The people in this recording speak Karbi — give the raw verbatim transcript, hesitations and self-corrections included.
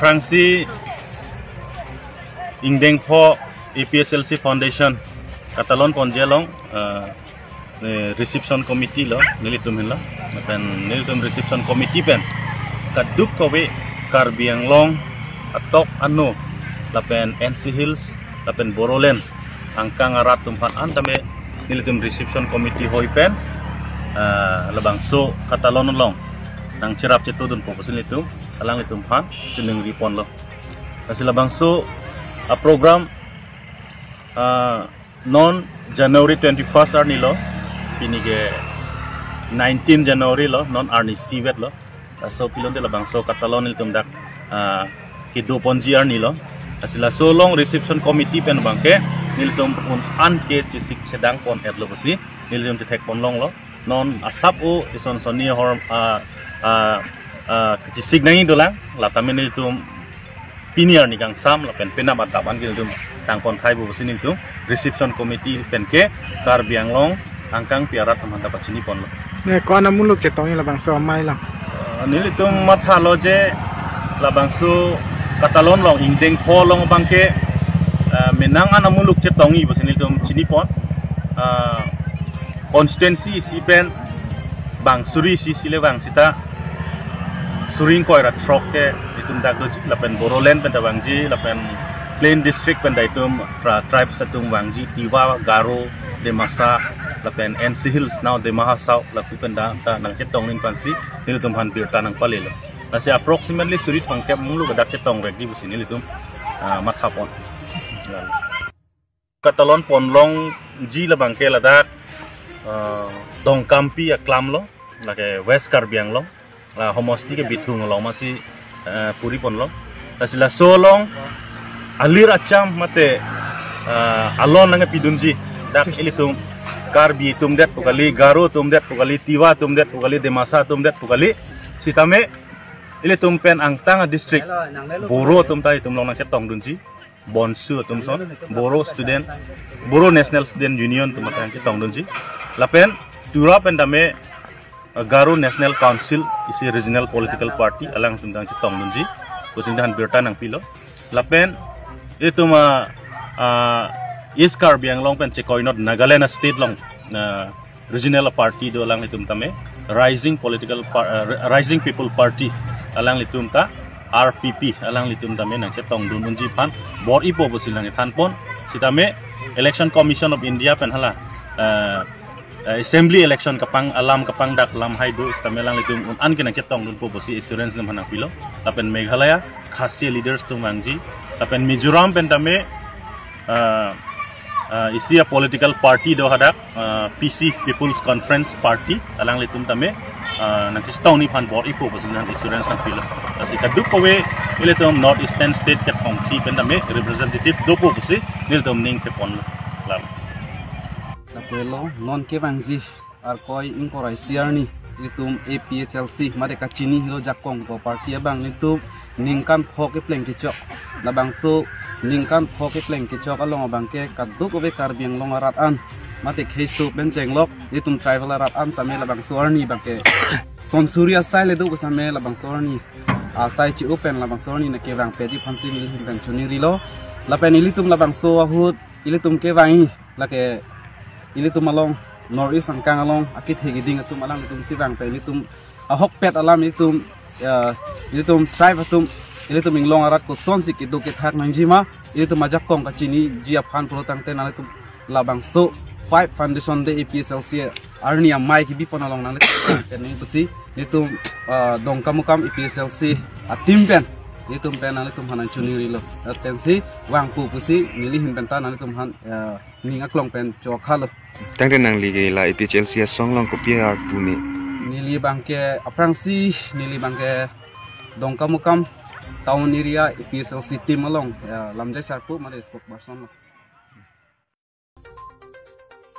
Aphrangsi ingdeng pho A P H L C Foundation katalon ponji along, eh, eh, reception committee lo, nelitum henlo. Lapen nelitum reception committee pen kadokave Karbi Anglong atok ano, lapen N C Hills, lapen Bodoland angkang arat atum aphan an tame nelitum reception committee hoi pen, eh, labangso katalon along nangcherap chetodunpo pusi nelitum alanglitum aphan chiningri ponlo. Lasi labangso a-program, ah, non January twenty-first arni lo, pini ke nineteen January lo, non arnisi vet lo. Laso pulote labangso katalon nelitum dak, ah, kedo ponji arni lo. Lasi laso along reception committee pen abangke nelitum un-an ke chesik chedang pon-etlo pusi nelitum chethek pon longlo. Non asap o ison sonni ahormu, ah, ah, ah, chesik nangji dolang, la tame nelitum pini arni kangsam lapen penap adap an ke nelitum tang pon thai bo pusi nelitum reception committee pen ke Karbi Anglong angkangpi arat atum aphan ta pachini ponlo. Ne, ko-an amuluk chetongji labangso amei lang? Eh, nelitum mathalo je labangso katalon along ingdeng pho along abangke, eh, menang an amuluk chetongji pusi nelitum chini pon. Eh, constituency isi pen bang suri isi isi le vang sita suri ingkoi ra throk ke itum dak doji, lapen Bodoland pen ta vangji, lapen Plain District pen ta itum tra-, tribes atum vangji, Tiwa, Garo, Dimasa, lapen N C Hills, now Dima Hasao, lapu pen ta, ta nangchetong ning pensi nelitum aphan birta nangpalelo. Lasi approximately suri thomkep muluk dak chetong vekji pusi nelitum, ah, matha pon. Katalon pon longji labangke ladak, ah, Dongkampi aklam lo, lake West Karbi Anglong, la homosti ke Bithung along masi, eh, puri ponlo. Lasi laso along alir acham mate, eh, alon nangpidunji dak ilitum Karbi atum det pu kali, Garo atum det pu kali, Tiwa atum det pu kali, Dimasa atum det pu kali. Sitame ilitum pen angtang a-district Boro atum ta itum along nangchetongdunji. Bonsu atum ason, Boro Student, Boro National Student Union atum ta nangchetongdunji. Lapen Tura pen tame, uh, Garo National Council, isi regional political party, alangtum ta nangchetongdunji. Pusi nelitum aphan birta nangpilo. Lapen itum, uh, uh, East Karbi Anglong pen chekoinot Nagaland a-state along, uh, regional party do, alanglitum tame Rising Political Par-, eh, Rising People Party, alanglitum ta R P P, alanglitum tame nangchetongdun unji aphan bor-ipo pusi nangthan pon. Sitame Election Commission of India pen hala, eh, eh, assembly election kapang alam kapangdak lam hai do, sitame alanglitum un-an ke nangchetongdunpo pusi assurance atum aphan nangpilo. Lapen Meghalaya Khasi leaders atum vangji, lapen Mizoram pen tame, ah, ah, isi a-political party do hadak, ah, P C, People's Conference Party, alanglitum tame, ah, nangchetongji aphan bor-ipo pusi nang assurance nangpilo. Lasi kadokave ilitum North Eastern State kethom phli pen tame representative dopo pusi nelitum ning keponlo. Lam. Lapulo, non kevangji Arkoi ingkoi ra isi arni, ilitum A P H L C, mate kachinilo jakong ko party abang, ilitum ningkan pho kepleng kechok. Labangso ningkan pho kepleng kechok along abangke kadokave Karbi Anglong arat an, mate kheiso pen chenglok, ilitum tribal arat an tame labangso arni abangke son suri asai le do ko same labangso arni asai chi-o pen labangso arni nangkevang pedi aphansi nelihin pen chiningrilo. Lapen ilitum labangso ahut ilitum kevangji, lake ilitum along North East angkang along akethe keding atum alanglitum si vang pen ilitum ahokpet alam ilitum, ya, ilitum tribe atum, ilitum inglong arat kosonsi kedo kethak nangji ma, ilitum ajakong kachiniji aphan pulo tangte nanglitum labangso five Foundation Day A P H L C arni amei kebi pon along nanglitum pen nangji pusi ilitum, ah, Dongkamukam A P H L C a-team pen ilitum pen nanglitum aphan nangchiningrilo. Lapensi vangpo pusi nelihin pen ta nanglitum aphan, ah, ning aklong pen chokhalo. Tangte nangli ke la A P H L C asong along kopi arpu me? Neli abangke aphrangsi, neli abangke Dongkamukam town area A P H L C team along, ya, lamjai sarpo mate spokesperson lo.